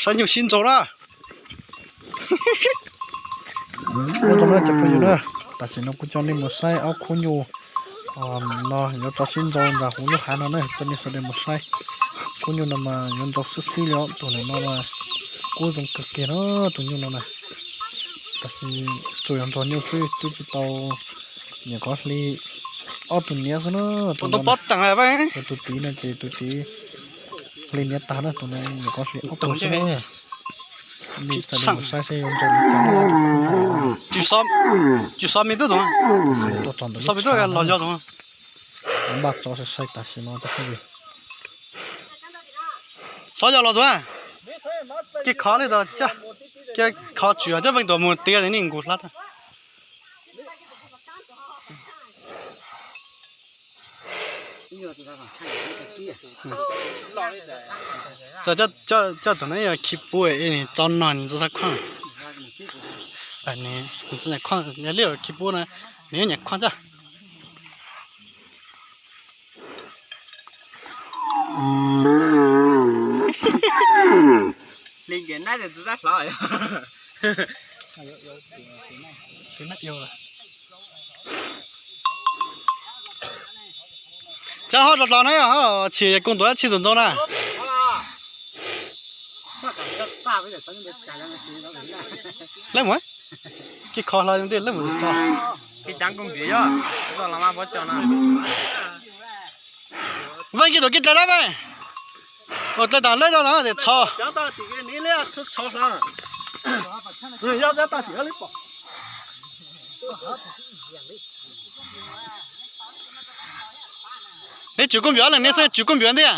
Tau nyuj sib ntsau na. Ua tau na cov phooj ywg na, tam sim no kuv coj nej mus saib ob khub nyuj no yuav tso sib ntsau ntawm huv lub hav no na, coj nej sawv daws mus saib. Khub nyuj no mas yuav ntsau xwb xwb li os, tus ntawm no mas kub zoo kawg kiag na, tus nyuj no na. Tam sim tsuas yog ntxhov nyuj xwb, twb tsis tau nyuam qhuav hli ob tug niam xwb na. Tus no, tus tid no ces tus tid hli niam tag na, tus no nyuam qhuav hli ob tug xwb na. Nej mus saib seb yuav ntsau li cas. Tsis xov me tub tus, tsis xov me tub los yog tus. Npaj tso sai sai tam sim no cov phooj ywg. Xov yog los tus, kij khov li tus, kij khov tsuas coj veej tus mus tiav li nej nkus hlab tag. Coj tus no yog khi pub tso no nws txhob khuaj. Nws txhob khuaj, yog li khi pub na, nws yuav nyam khuaj coj. Txhob ho los los na, tsis koom tus dab tsi tus ntau na. Leej mus, kij kho hlo ntij leej mus tso. Veej kij tus kij dlai dab veej. Ua dlai tas leb tau no ces txho. Neb tsum kuj npiav leej neb xwb tsum kuj npiav ntiag.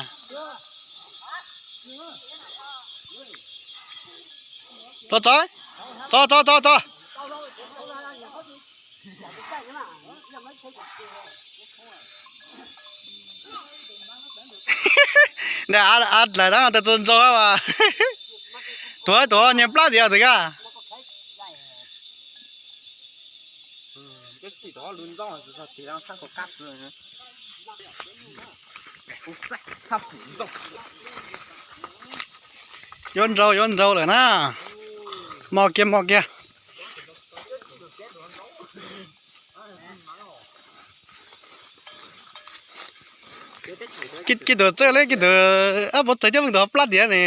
Tso tso tso tso tso. Dlaim dab tes txaus ntso as. Tuav tuav nyias plab tias tus kab. Yuav nrau yuav nrau lawm na. Mos kiag mos kiag. Kij tus txawj li kij tus ab puas txawj coj veej tus ho plab tias ne.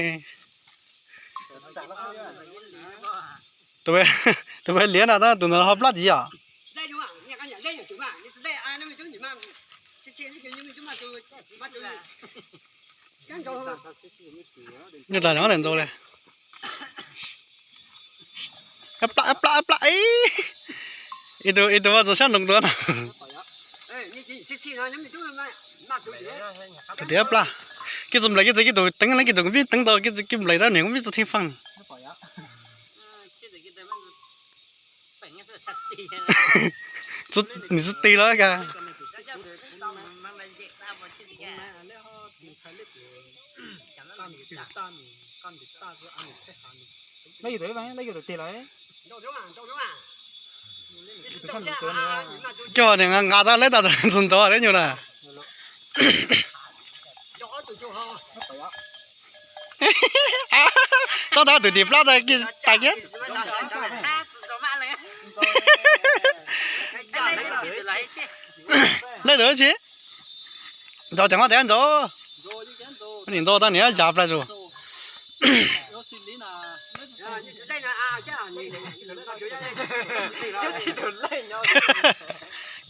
Tus liab no tab tus ntawd ho plab tias yom. Nws tas nyob ntawm ntau li. Plab plab plab. Ib tug ib tug vaj txog sab nroo tuaj no. Tias plab. Kij txoj nplaim kij txoj kij tus teeb la kij tus kuv vij teeb tau kij nplaim tab niam kuv vij txoj thij faj. Nws txoj tig los ka. Coj niam nqa nqa tau leb tas tus ntxov leb nyuag na. Txob tab tus tim plab tas kiag. Lej tus tsi. Ntau cov nqaj tias ntau. Nim ntau tau niam yav plab zus.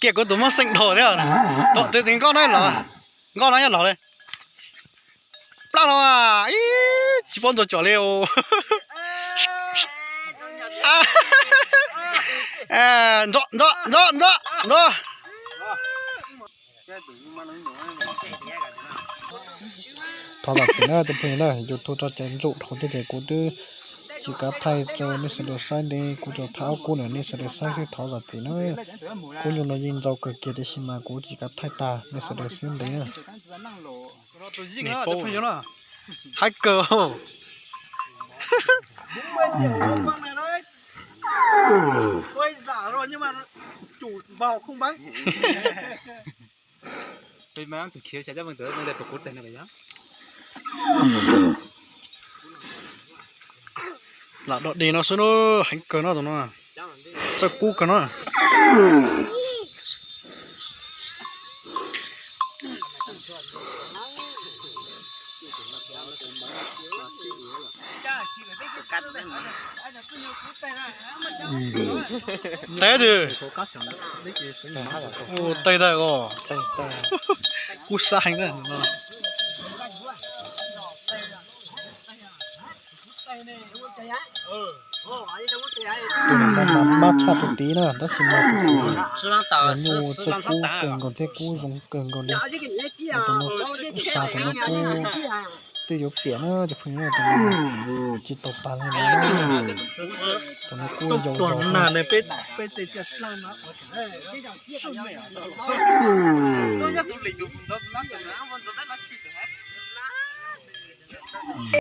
Kiag kuv tus muab xeem dhau thiab. Tus nkauj no los, nkauj no nyob los li. Plab no ib tsis paub ntxuag cuam li. Ntxov ntxov ntxov ntxov ntxov. Thov zam txim na cov phooj ywg na, YouTube tso cai ntsuj dhau thiab ces kuv twb tsis kav thaij rau nej sawv daws saib ntev, kuv tsuas thaij ob kub na nej sawv daws saib xwb thov zam txim na. Kub nyuj no yeej ntau kawg kiag tiam sis mas kuv tsis kav thaij tag nej sawv daws xwb ntev na. Haib kawg. Lam dog dig no xwb na, heev kawg no tus no, txawj kub kawg no. Teb twg? Ua teb tag os. Kub sab heev na no. Tus no mas mab tshaj tus tid na, tab sis mas tus tid nyuj txawj kub kawg nkaus thiab kub zoo kawg nkaus li. Tus no kuv xav tus no kub twb yuav piam na cov phooj ywg, tus no tsis tau tas li no. Tus no kub yau yau.